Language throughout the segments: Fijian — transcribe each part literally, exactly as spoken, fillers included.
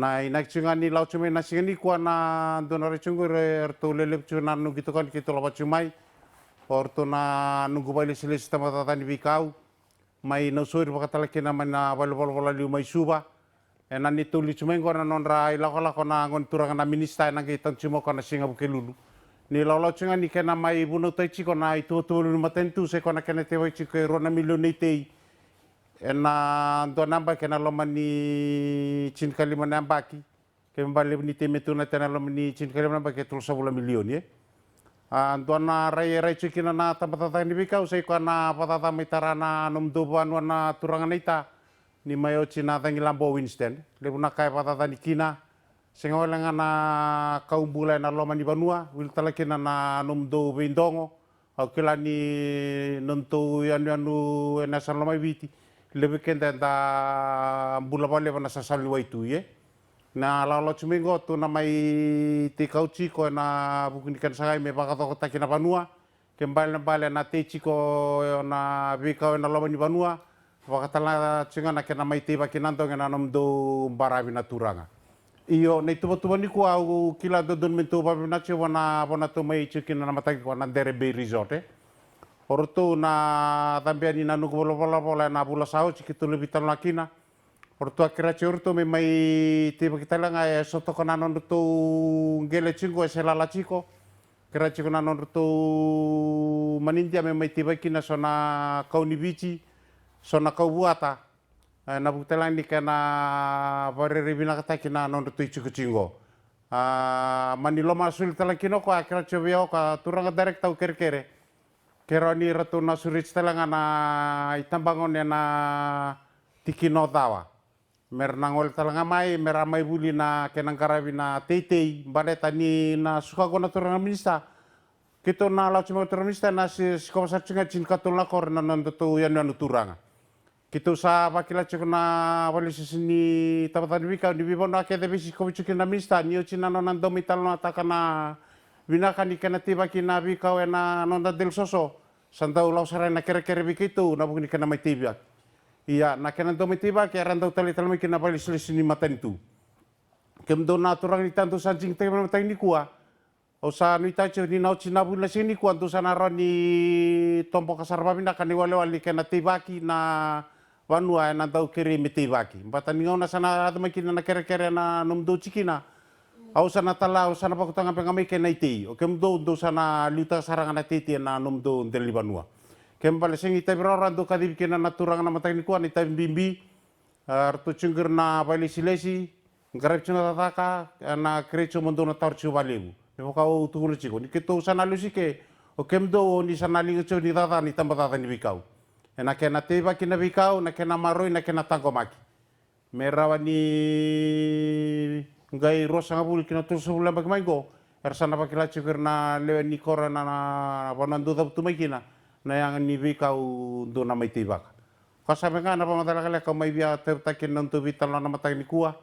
Na inaki tiko ga ni lau tiko mai na siga nikua na dua na rai tiko qori, eratou lelevu tiko na noqu itokani keitou lava tiko mai. O ratou na noqu vakailesilesi tabacakacaka ni veikau mai Nausori, vakatale kina mai na valenivolavola liu mai Suva. Ena neitou liu tiko mai qo na nodra ilakolako na gone turaga na minisita ena qai tadu tiko mai o koya na siga Vukelulu. Ni laulau tiko ga ni kena mai vunautaki tiko na ituvatuva liu ni matanitu, sai koya na kena teivaki tiko e rua na milioni na itei ena dua na yabaki ena loma ni tinikalima na yabaki. Kena ibalebale ni tei me tu na tena loma ni tinikalima na yabaki e tolusagavulu na milioni, e. A dua na rai e rai tiko kina na tabacakacaka ni veikau, sai koya na vakacaca mai tara na nomudou vanua na turaga naita, ni mai oti na cagilaba o Winston. Levu na ka e vakacacani kina, sega wale ga na kau bula ena loma ni vanua, wili tale kina na nomudou veidogo. Au kila ni nodatou yanuyanu ena yasana loma i Viti, levu vei keda eda bula vakalevu ena sasala ni waitui, e. Na laulau tiko mai qo, tou na mai tei kau tiko ena vuku ni kena sagai me vakacokotaki na vanua. Kena ibalebale na tei tiko na veikau ena loma ni vanua, vakatale tiko ga na kena mai teivaki na doge na nomudou baravi na turaga. Io, na ituvatuva nikua au kila dodonu me tou vakavinavinaka tiko vua na vanua tou mai tiko kina na mataka nikua, na Dere Bay Resort, e. O ratou na cabe yani na noqu valenivolavola ena vula sa oti, keitou lai veitalanoa kina. O ratou a kerea tiko o ratou me mai teivaki tale ga, e so toka na nodratou qele tiko qo e se lala tiko. Kerea tiko na nodratou manidia me mai teivaki kina so na kau ni Viti, so na kau vuata. E, na vuku tale ga ni kena vakarerei vinakataki na nodratou itikotiko qo. A, mani loma soli tale ga kina o koya, a kerea tiko vei au o koya, turaga director, au kerekere, kerea ni ratou na sureti tale ga na itabagone ena tikina o Cawa, me ra na gole tale ga mai, me ra mai vuli na kena qaravi na teitei, baleta ni na suka qo na turaga minisita. Keitou na lau tiko mai o turaga minisita, na si-, sikova sara tiko ga tinikatolu na koro na nodatou yanuyanu turaga. Keitou sa vakila tiko na vakailesilesi ni tabacakacaka ni veikau ni veivanua kece veisikovi tiko kina na minisita, ni oti na nona dau mai talanoataka na vinaka ni kena teivaki na veikau ena noda deli soso. Sa dau lako sara ena kerekere vei keitou na vuku ni kena mai teivaki. Ia, na kena dau mai teivaki era dau talai tale mai kina na vakailesilesi ni matanitu. Kemudou na turaga naita dou sa digitaki mai na mataka nikua. Au sa nuitaka tiko ni na oti na vuli na siga nikua dou sa na rawa ni toboka sara vakavinaka na iwalewale ni kena teivaki na vanua ena dau kerei me teivaki. Baleta ni gauna sa na yaco mai kina na kerekere ena nomudou tikina, au sa na tala, au sa na vakauta ga beka mai kei na itei. O kemudou dou sa na liutaka sara ga na teitei ena nomudou dela ni vanua. Kena ibalebale sega ni itavi rawarawa dou kacivi kina na turaga na mataka nikua, na itavi bibi. A, ratou tiko qori na vakailesilesi, qaravi tiko na cakacaka, ena kerei tiko mo dou na taura tiko vakalevu. Me vaka au tukuna tiko ni keitou sa na lesu i ke, o kemudou o ni sa na liga tiko ni cakacaka ni tabacakacaka ni veikau. Ena kena teivaki na veikau, na kena maroroi, na kena taqomaki. Me rawa ni qai ruasagavulu ki na tolusagavulu na yabaki mai qo, era sa na vakila tiko ira na lewe ni koro ena, na vanua dou cavutu mai kina, na yaga ni veikau dou na mai teivaka. Ko sa vei ga na vakamacala lekaleka au mai via tautaki ena nodatou veitalanoa na mataka nikua.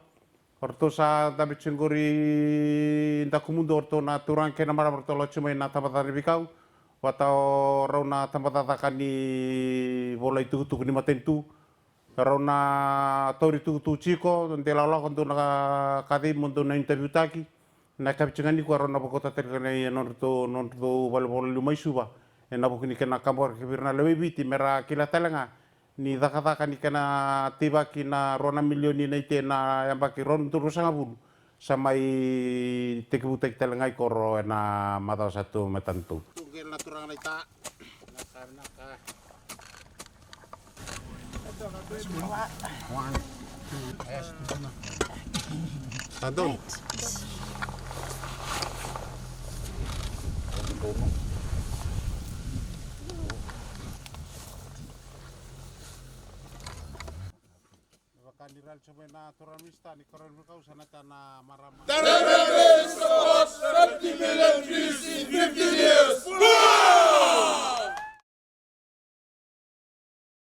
O ratou sa dabe tiko qori, daku mudu o ratou na turaga kei na marama, o ratou lako tiko mai na tabacakacaka ni veikau. Vata o rau na tabacakacaka ni vola itukutuku ni matanitu. Rau na tauri tukutuku tiko, de lakolako dou na kacivi mo dou na initaviutaki. Na yakavi tiko ga nikua rau na vakauta tale ga na nodratou, nodratou valenivolavola liu mai Suva. Ena vuku ni kena kaburaki vei ira na lewe i Viti me ra kila tale ga ni cakacaka ni kena teivaki na rua na milioni na itei ena yabaki rua na udolu ruasagavulu. Sa mai tekivutaki tale ga i koro ena macawa sa tu me tana tu. Tu qele na turaga na ita. Vinaka, vinaka. Sa donu. Vaka ni rali tiko mai na turaga minisita ni koro ni veikau sa na tana marama. Darere Bay supports fifty million trees in